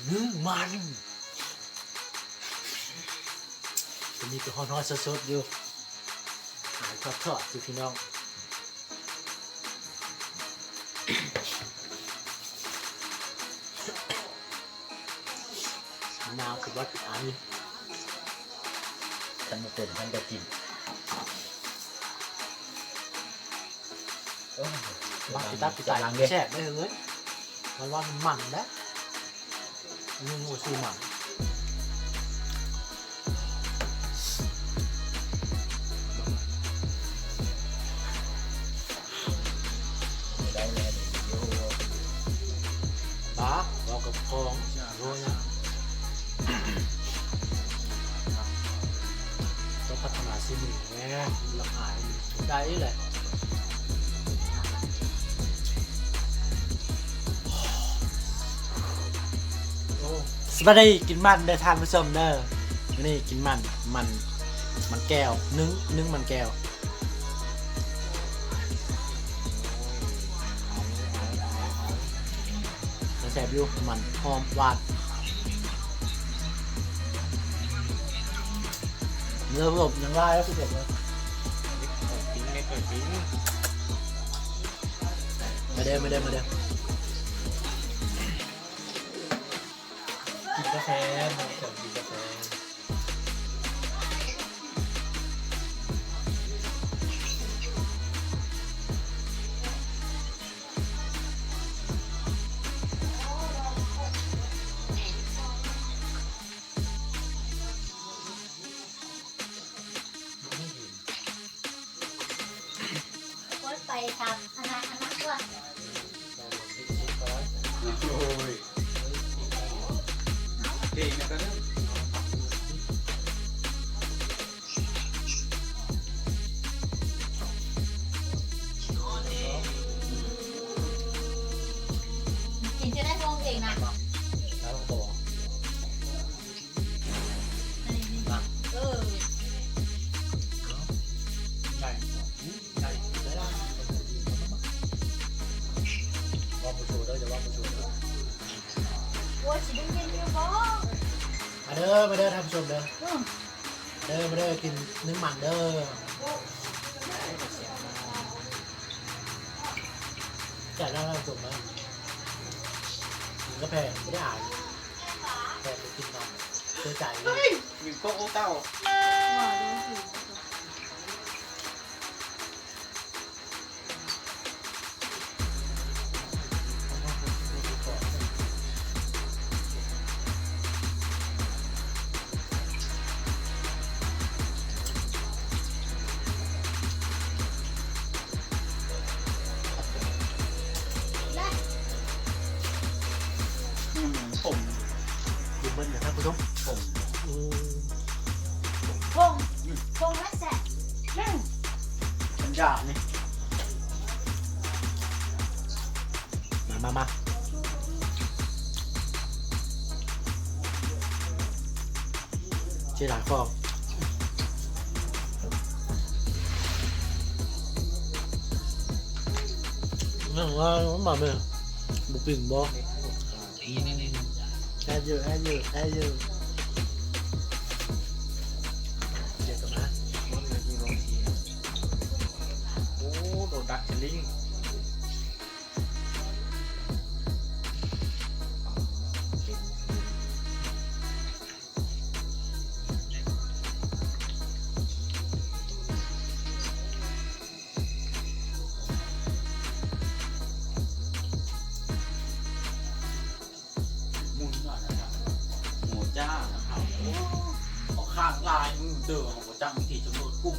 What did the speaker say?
ໜຶ້ງມັນ ຕົວນີ້ກໍຮ້ອນໆ ສົດໆ ຢູ່ ອາຍທອດໆ ຢູ່ພີ່ນ້ອງ. ໜາວຄືບັດອັນ ຄັນບໍ່ເປັນ ຄັນບໍ່ກິນ. ໂອ້ຍ ບັກ ເປັນຕາ ເປັນຕາ ແຊບເດ້ເຮີ້ຍ ມັນວ່າມັນເດ້. ອືມ ໂອ້ຍ ຊື່ມັນ ໄດ້ແລ້ວ ປາ ເວົ້າກັບຂອງ ໂອ້ຍ ຕ້ອງພັດທະນາສີມື ແມ່ນລະອາຍ ໄດ້ແຫຼະ. ໂອ້ ສະບາຍດີ ກິນມັນເດີທ່ານຜູ້ຊົມເດີ. ມື້ນີ້ກິນມັນ ມັນ ມັນແກ້ວ ໜຶ້ງ ໜຶ້ງມັນແກ້ວ ແຊບຢູ່ ມັນຫອມຫວານ. ເນື້ອສົດ ຍັງຫຼາຍ ຄືເດີມເລີຍ. ມາເດີ ມາເດີ ມາເດີ ກິນກາແຟ ມາເດີ ກິນກາແຟ. ໂອ້ຍ ໄປທາງອັນນັ້ນ ອັນນັ້ນກ່ອນ. ໂອ້ຍ ເພງນະກະເດີ. ກິນຈະໄດ້ຮ້ອງເພງນະ. ເອີ ໄດ້ ໄດ້ ເວົ້າບໍ່ໂຊເດີ ຢ່າເວົ້າບໍ່ໂຊເດີ. ໂອ້ຍ ຊິໄດ້ຍິນຢູ່ບໍ່? ມາເດີ ມາເດີທ່ານຜູ້ຊົມເດີ. ອືມ ເດີ ມາເດີ ກິນໜຶ້ງມັນເດີ. ແຊບແລ້ວທ່ານຜູ້ຊົມເດີ ກິນກາແຟບໍ່ໄດ້ອາຍ ແຕ່ໄປກິນນຳ ເຊື່ອໃຈ. ເຮີ້ຍ ມີໂກະໂອເຕົ້າ. ອືມ ຜົມ ກິນເບິດເລີຍທ່ານຜູ້ຊົມ. ຜົມ ອືມ ຜົມ ອືມ ຜົມແຊບ. ອືມ ມັນຢາກນີ້. ມາ ມາ ມາ ຊິຫຼາຍຄອກ. ຍັງວ່າມັນມາແມ່ ບໍ່ປິ່ງບໍ່? ອືມ ແອດຢູ່ ແອດຢູ່ ແອດຢູ່. ດຽວກັນນະ. ໂອ້ ໂດນດັກສະລິງ. ໝູນມາແລ້ວນະ ຫົວຈ້ານະເຮົາ. ໂອ້ ເຂົາຂາດຫຼາຍມື້ເຕີບ ເຮົາບໍ່ຈັກວິທີຈຳນວນກຸ່ມ.